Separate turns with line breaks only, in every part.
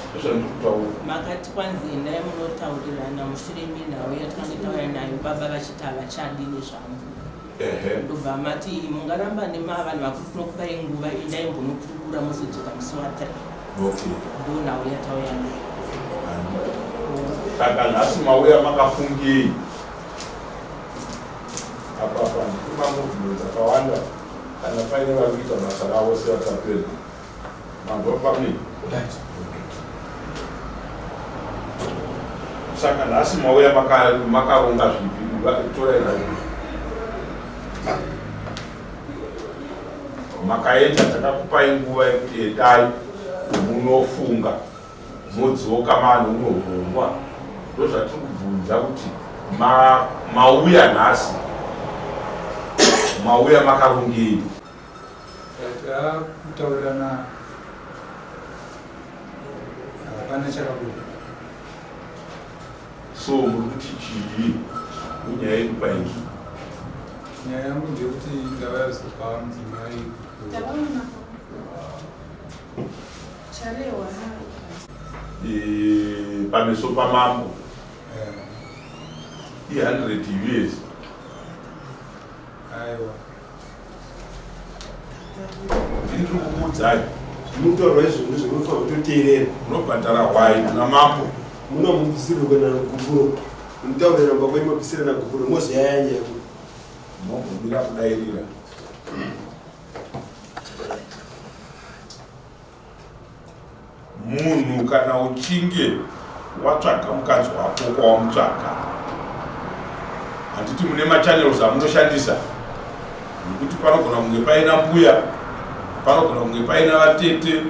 Ndozvandiri kutaura.
Makati kwanzi endai munotaurirana mushure menhau yatakange tauya nayo baba vachiti havachadi nezvangu. Ndobva mati mungaramba nemavanhu vakuru tinokupai nguva endai mbonokurukura mozodzoka musi wa 3.
Okay.
Ndonhau yatauya nayo.
Saka nhasi mauya makafungei? Apa apa ndikuma movements akawanda kana paine vari kuita basa ravo sevatapedza. Manzwa family?
Right.
Saka nhasi mauya makaronga zvipi? Torai right. Makaenda takakupai nguva yekuti endai munofunga modzoka maane umwe hurongwa. Ndozvatiri kubvunza kuti mauya nhasi mauya makarongei?
Kutaurirana hapana chakabuda.
So muri kuti chii munyaya yedu paizvi?
Nyaya yangu ndeyekuti ndauya kuzopa mudzimai.
Takaona charehwa
pameso pamambo i100 years.
Aiwa.
Ndini ndiri kukuudzai.
Zvinotaurwa izvo ndozvamunofanira kutoteerera.
Munobhadhara hwai kuna mambo.
Muna mubvisirwe kuenda nagupuro. Mutaurira mumba kwenyu mabvisira nagupuro mozoyaya nyaya yekuti.
Mombomira kudairira. Munhu kana uchinge watsvaga mukadzi wako kwawamutsvaga, handiti mune machannels amunoshandisa nekuti panogona kunge paina mbuya, panogona kunge paina vatete,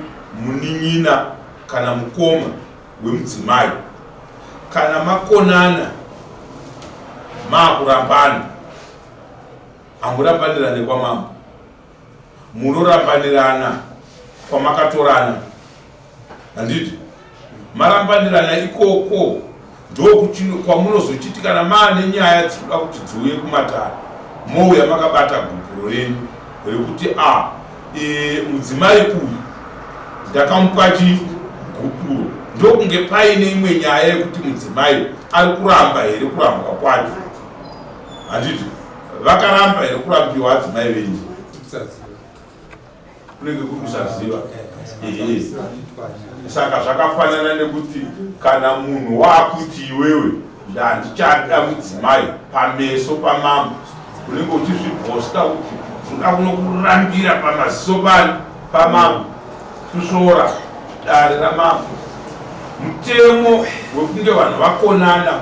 munin'ina kana mukoma wemudzimai. Kana makonana maakurambana, hamurambanirane kwamambo. Munorambanirana kwamakatorana, handiti? Marambanirana ikoko ndokwamunozochiti kana maane nyaya dzinoda kuti dziuye kumatare, mouya makabata gupuro renyu rekuti a e, mudzimai uyu ndakamupa chigupuro, ndokunge paine imwe nyaya yekuti mudzimai ari kuramba here kurambwa kwacho, handiti? Vakaramba here kurambiwa adzimai venyu? Kunenge kuri kusaziva. Ehe. Saka zvakafanana nekuti kana munhu waakuti iwewe ndandichada mudzimai pameso pamambo, unenge uchizvibhosta kuti unoda kunokurambira pamaziso pani pamambo, kusvora dare ramambo. Mutemo wekunge vanhu vakonana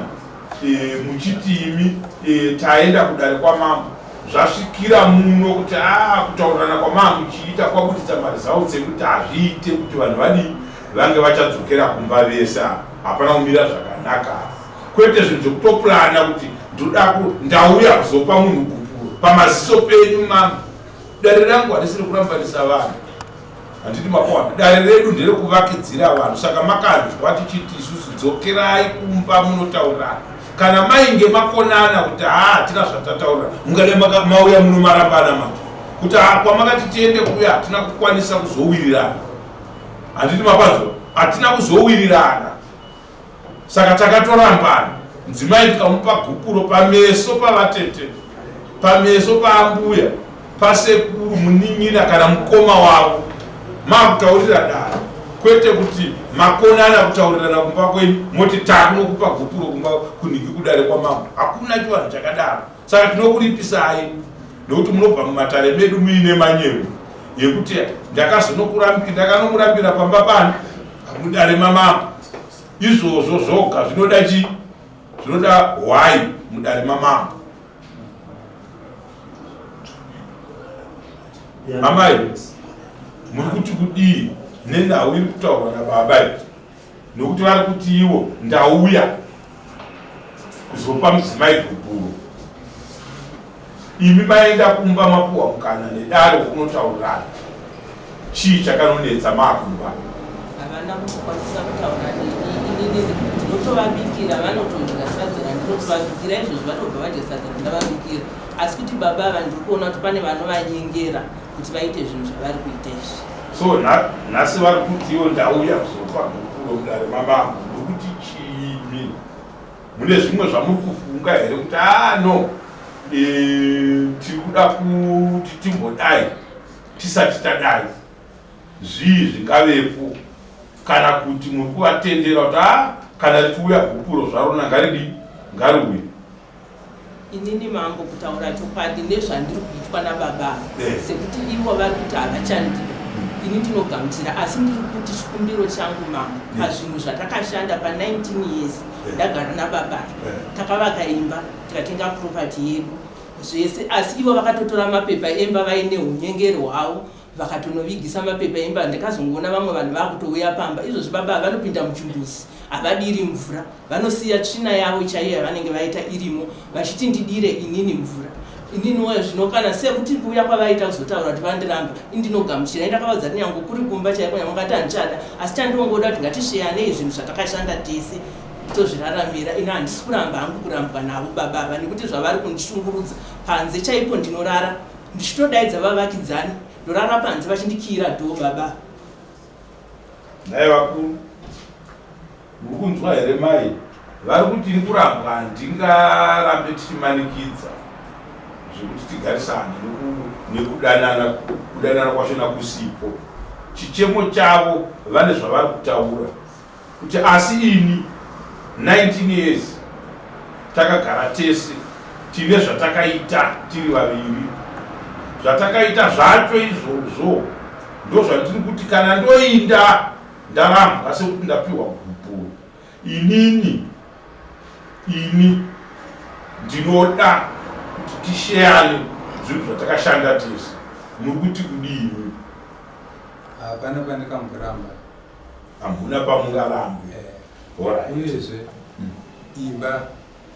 e, muchiti imi e, taenda kudare kwamambo zvasvikira muno kuti a kutaurirana kwamambo muchiita kwabuditsa maresults ekuti hazviite kuti vanhu vadii vange vachadzokera kumba vese apa hapana kumira zvakanaka kwete zvinhu zvekutoplana kuti ndoda ndauya kuzopa munhu gupuro pamaziso penyu mambo. Dare rangu harisi rekurambanisa vanhu, handiti makuwana dare redu nderekuvakidzira vanhu. Saka makanzwa tichiti isusu dzokerai kumba munotaurirana kana mainge makonana kuti haa hatina zvatataurira, mungade mauya muno marambana manje kuti haa kwamakati tiende kuya hatina kukwanisa kuzowirirana, handiti mapanzwa, hatina kuzowirirana saka takatorambana. Mudzimai ndikamupa gupuro pameso pavatete, pameso paambuya, pasekuru, munin'ina kana mukoma wavo, makutaurira dare, kwete kuti makonana kutaurirana kumba kwenyu moti takunokupa gupuro kumba kunhiki kudare kwamambo. Hakuna chivanhu chakadaro. Saka tinokuripisai nekuti munobva mumatare medu muine manyepo yekuti ndakanomurambira pamba pani mudare mamambo. Izvozvo zvoga zvinoda chi zvinoda hwai mudare mamambo. Amai, muri kuti kudii nenhau iri kutaurwa nababa iyi? Nokuti vari kuti ivo ndauya kuzopa mudzimai gupuro, imi maenda kumba mapuwa mukana nedare wokunotaurirana. Chii chakanonetsa maakumba?
Havana kukwanisa kutaura neni. Inini ndinotovabikira, vanotodya sadza randinotovabikira izvozvi, vanobva vadya sadza randavabikira. Asi kuti baba ava ndiri kuona kuti pane vanovanyengera kuti vaite zvinhu zvavari kuita izvi.
So nhasi vari kuti ivo ndauya kuzopa gupuro mudare mamambo. Muri kuti chiimi? Mune zvimwe zvamuri kufunga here kuti ah no e, tiri kuda kuti timbodai tisati tadai zvii zvingavepo kana kuti muri kuvatendera kuti ah kana richiuya gupuro zvarona ngaridii ngariuye
Inini mambo kutaura chokwadi nezvandiri kuitwa nababa eh. Sekuti ivo vari kuti havachandida ini ndinogamuchira asi ndiri kuti chikumbiro changu mambo eh. Pazvinhu zvatakashanda pa 19 years eh. Ndagara nababa Takavaka imba tikatenga property yedu zvese asi ivo vakatotora mapepa emba vaine unyengeri hwavo Vakatonovigisa mapepa emba ndakazongoona vamwe vanhu vakutouya pamba izvozvi baba vanopinda muchimbuzi havadiri mvura vanosiya tsvina yavo chaiyo yavanenge vaita irimo vachiti ndidire inini mvura ininiwo zvino kana sekuti kuuya kwavaita kuzotaura kuti vandiramba indinogamuchira indakavaudza kuti nyange kuri kumba chaiko nyange ungati handichada asi chandinongoda kuti ngatisheyanei zvinhu zvatakashanda tese tozviraramira ini handisi kuramba hangu kurambwa navo baba ava nekuti zvavari kundishungurudza panze chaipo ndinorara Ndichitodaidza vavakidzani ndorara panze vachindikiira door baba.
Nhai vakuru muri kunzwa here mai vari kuti ini kurambwa handingarambe tichimanikidza zvekuti tigarisane nekudanana kudanana kwachona kusipo chichemo chavo vane zvavari kutaura kuti asi ini 19 years takagara tese tine zvatakaita tiri vaviri zvatakaita zvacho izvozvo ndozvandiri kuti kana ndoinda ndarambwa sekuti ndapiwa gupuro inini ini ndinoda kuti tisheyane zvinhu zvatakashanda tese muri kuti kudini
hapana pandikamboramba
Hamuna pamungarambe.
Eh. Alright. Uyezve imba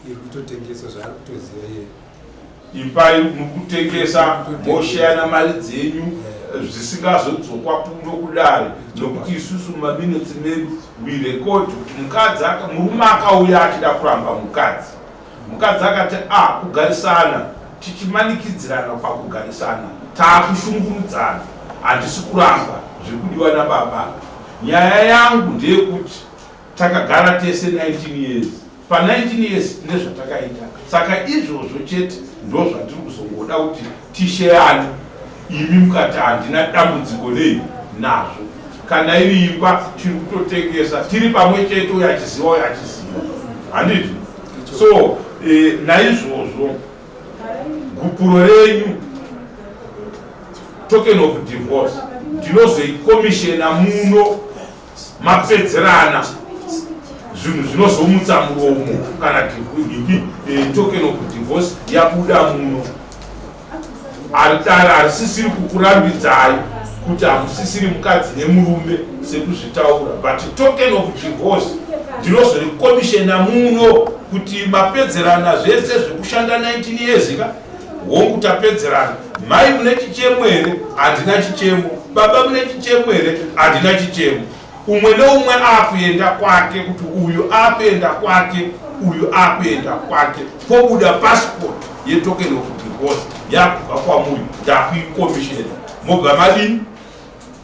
iri kutotengeswa zvaari kutoziva iye.
Imba iri kutengesa mosheyana mari dzenyu eh. zvisingazodzokwa kuno kudare nokuti isusu mumaminitsi medu we record kuti mukadzi murume akauya achida kuramba mukadzi Mukadzi akati a ah, kugarisana tichimanikidzirana pakugarisana taakushungurudzana handisi kuramba zviri kudiwa nababa. Nyaya yangu ndeyekuti takagara tese 19 years pa 19 years tine zvatakaita saka izvozvo chete ndozvatiri kuzongoda kuti tisheyane imi mukati handina dambudziko nei nazvo kana iri imba tiri kutotengesa tiri pamwe chete uyo achiziva uyo achiziva handiti so eh, naizvozvo gupuro renyu token of divorce ndinozoikomishena muno mapedzerana zvinhu zvinozomutsa muromo kana dhiki eh, token of divorce yabuda muno aritara harisisiri kukurambidzai kuti hamusisiri mukadzi nemurume sekuzvitaura but token of divorce ndinozorikomishena muno kuti mapedzerana zvese zvekushanda 19 years ka hongu tapedzerana mai mune chichemo here handina chichemo baba mune chichemo here handina chichemo umwe neumwe akuenda kwake kuti uyu akuenda kwake uyu akuenda kwake pobuda passport yetoken of divorce yakubva kwamuri ndakuikomishena mobva madini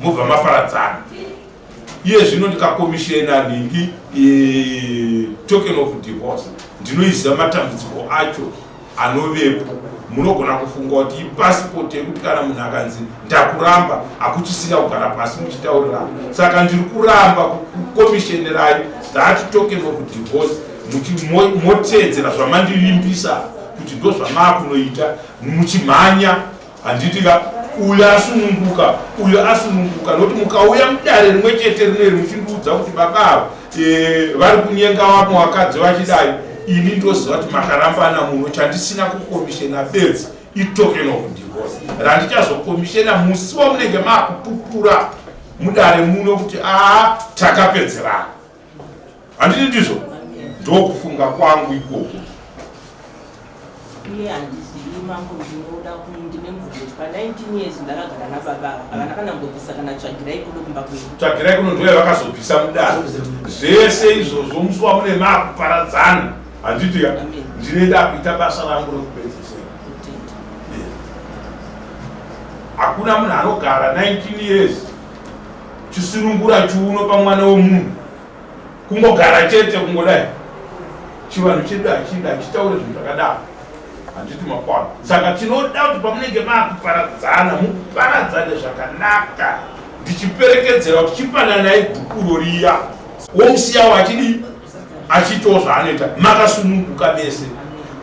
mobva maparadzana iye zvino ndikakomishena nhingi e, token of divorce ndinoiziva matambudziko acho anovepo munogona kufunga kuti ipasipoti yekuti kana munhu akanzi ndakuramba hakuchisina kugara pasi muchitaurirana saka ndiri kuramba kukomishenerai that token of divorce moteedzera zvamandivimbisa kuti ndozvamaakunoita muchimhanya handiti ka uyo asununguka uyo asununguka nokuti mukauya mudare rimwe chete rineri muchindiudza kuti baba ava e, vari kunyenga vamwe vakadzi vachidai ini ndoziva kuti makarambana muno chandisina kukomishena bedzi itoken of divorce randichazokomishena musi wamunenge maakupupura mudare muno kuti aa takapedzerana handiti ndizvo ndokufunga kwangu ikoko
uye handizivi mambo ndinoda ndine mubvunzo kuti pa 19 years ndakagara nababa ava havana kana mbobvisa kana tsvagirai kuno kumba kwedu
tsvagirai kuno ndoya vakazobvisa mudare zvese izvozvo musi wamune maakuparadzana handiti ka ndinoenda kuita basa rangu rekupedzisira hakuna munhu anogara 19 years. Chisunungura chiuno pamwana wemunhu kungogara chete kungodai. Chivanhu chedu hachida hachitaure zvinhu zvakadaro. Handiti makwana. Saka tinoda kuti pamunenge makuparadzana muparadzane zvakanaka. Ndichiperekedzera kuti chipananai gupuro riya. Womusiyawo achidii? Achiitawo zvaanoita makasununguka mese.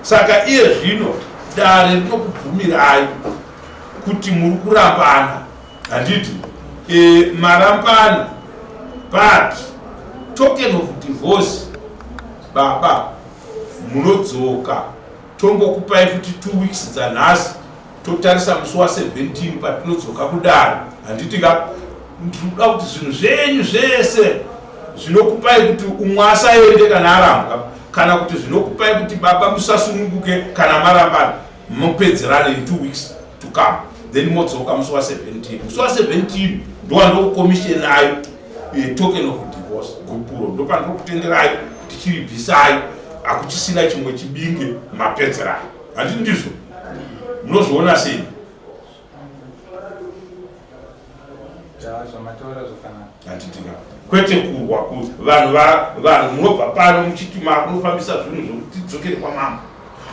Saka iye zvino dare rinokubvumirai kuti muri kurambana handiti e, marambana but token of divorce baba munodzoka tongokupai futi 2 weeks dzanhasi totarisa musi wa 17 patinodzoka kudare handiti ka ndinoda kuti zvinhu zvenyu zvese zvinokupai kuti umwe asaende kana arambwa kana kuti zvinokupai kuti baba musasununguke kana marambana mupedzerane in 2 weeks to come then modzoka musi wa 17 musi wa 17 ndowandokukomishenai eh, token of divorce gupuro ndopandinokutenderai kuti chiribvisai hakuchisina chimwe chibinge mapedzerai handiti ndizvo munozviona sei handitika kwete kurwa vanhu vanhu munobva pano muchiti makunofambisa zvinhu zvokuti tidzokere kwamambo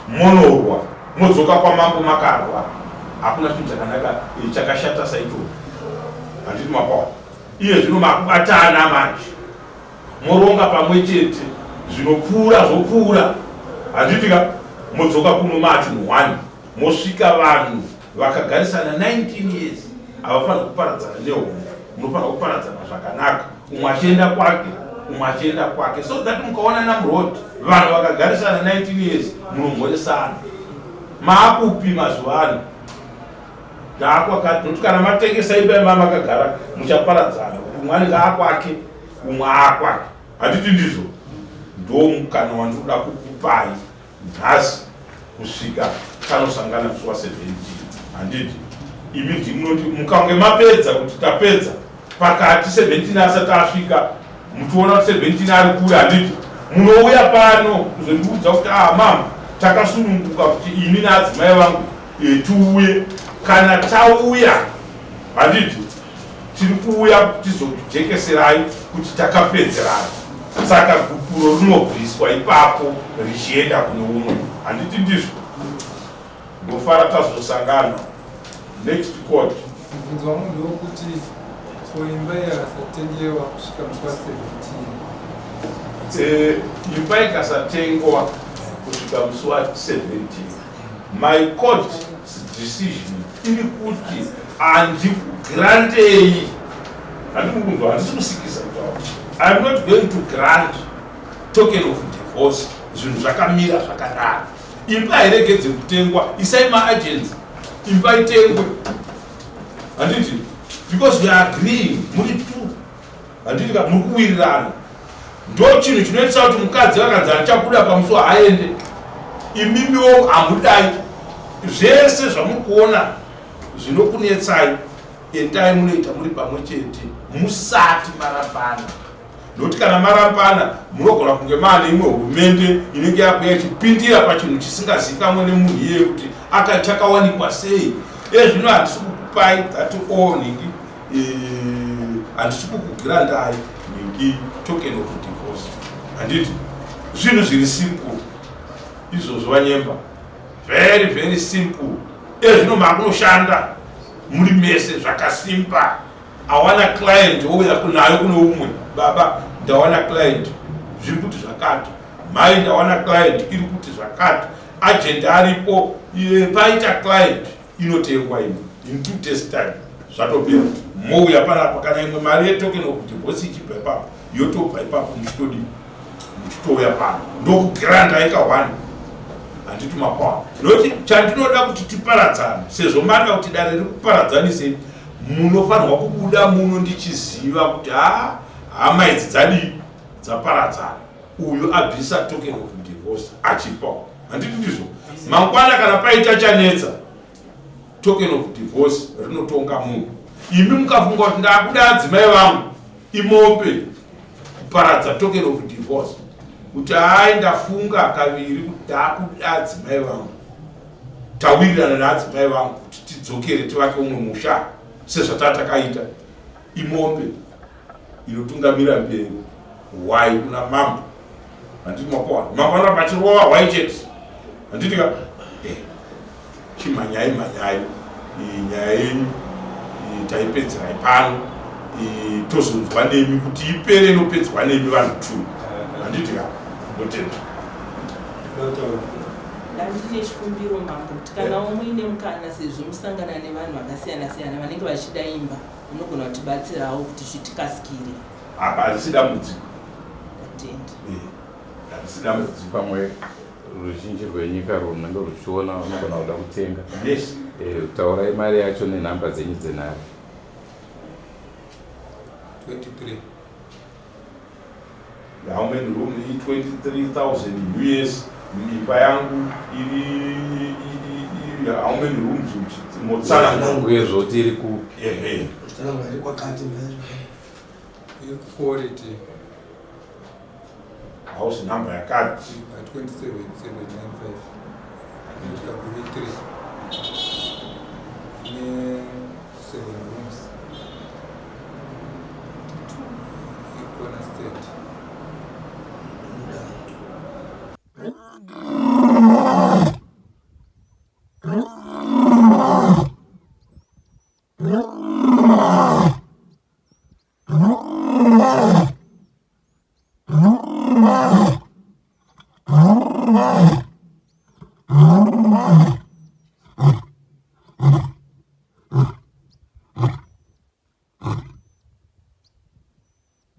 monorwa modzoka kwamambo makarwa hakuna chinhu chakanaka eh, chakashata saichocho handiti mapawa iye zvino makubatana manje moronga pamwe chete zvinopfuura zvopfuura handiti ka modzoka kuno maachinhu one mosvika vanhu vakagarisana 19 years havafanira kuparadzana nehondo munofanira kuparadzana zvakanaka umwe achienda kwake umwe achienda kwake so that mukaonana muroad vanhu vakagarisana 19 years munomhoresana maakupi mazuva ano ndaakwakati nokuti kana matengesa imba yema makagara muchaparadzana kuti umwe anenge akwake umwe aakwake handiti ndizvo ndomukana wandinoda kukupai nhasi kusvika tanosangana musi wa 17 handiti imi ndimunoti mukange mapedza kuti tapedza pakati 17 asati asvika muchiona kuti 17 ari kure handiti munouya pano kuzondiudza kuti ah mama takasununguka kuti ini naadzimai vangu e, tiuye kana tauya handiti tiri kuuya tizokujekeserai kuti takapedzerana saka gupuro rinobviswa ipapo richienda kune umwe handiti ndizvo ndofara tazosangana next court
mubvunzo wangu ndewokuti ko imba yakasatengewa kusvika musi wa 17
eh, imba ikasatengwa kusvika musi wa 17 my court decision iri kuti handikugrantei handikukunzwa handisi kusikisa kutaura iam not going to grant token of divorce zvinhu zvakamira zvakadaro imba hairegedze kutengwa isai maagents imba itengwe handiti because we are agreeing muri two handiti ka muri kuwirirana ndo chinhu chinoitisa kuti mukadzi akanzi andichabuda pamusuwo haaende imimiwo hamudai zvese zvamuri kuona zvinokunetsai endai munoita muri pamwe chete musati marambana nokuti kana marambana munogona kunge maane imwe hurumende inenge yakuya ichipindira pachinhu chisingazikamwe nemunhu iyeye kuti chakawanikwa sei ezvino handisi kukupai that all nhingi eh, handisi kukugrandai nhingi token of divorce handiti zvinhu zviri simple izvozvo vanyemba very very simple ezvino makunoshanda muri mese zvakasimba awana client ouya kunayo kune umwe baba ndawana client zviri kuti zvakati mai ndawana client iri kuti zvakati agent aripo paita client inotengwa ino in 2 days time zvatopera mouya panapa kana imwe mari yetoken of divorce ichibva ipapo yotobva ipapo muchitodii muchitouya pano ndokugiranda ika one handiti makwana nokuti chandinoda kuti tiparadzane sezvo mada kuti dare riri kuparadzanisei munofanirwa kubuda muno ndichiziva kuti ha hama idzi dzadii dzaparadzana uyu abvisa token of divorce achipa handiti ndizvo mangwana kana paita chanetsa token of divorce rinotonga munhu imi mukafunga kuti ndakuda adzimai vangu imombe kuparadza token of divorce kuti hai ndafunga kaviri kuti ndakuda adzimai vangu tawirirana naadzimai vangu kuti tidzokere tivake umwe musha sezvataa takaita imombe. inotungamira mberi hwai kuna mambo. Handiti makowana mambo anoramba achirova hwai chete. Handiti ka eh, chimhanyai mhanyai nyaya yenyu taipedzerai pano tozonzwa nemi kuti ipere inopedzwa nemi vanhu two. Handiti ka ndotenda.
Ndandine chikumbiro mambo kuti kana muine mukana sezvo musangana nevanhu vakasiyana siyana vanenge vachida imba munogona kutibatsirawo kuti zvitikasikire.
Apa harisi dambudziko.
Ndatenda.
Harisi dambudziko.
Pamwe ruzhinji rwenyika runenge ruchiona unogona kuda kutenga.
Yes.
Taurai mari yacho nenhamba dzenyu dzenhare.
23.
How many room? I 23,000 US. Imba yangu iri how many rooms? Motsana.
Uye zvoti iri kupi?
Ehe.
Tsanangura iri kwakati mhezvo.
Iri kuquality.
House number yakati.
27795. Inoita gumi 3. Ine 7 rooms. Ikona state.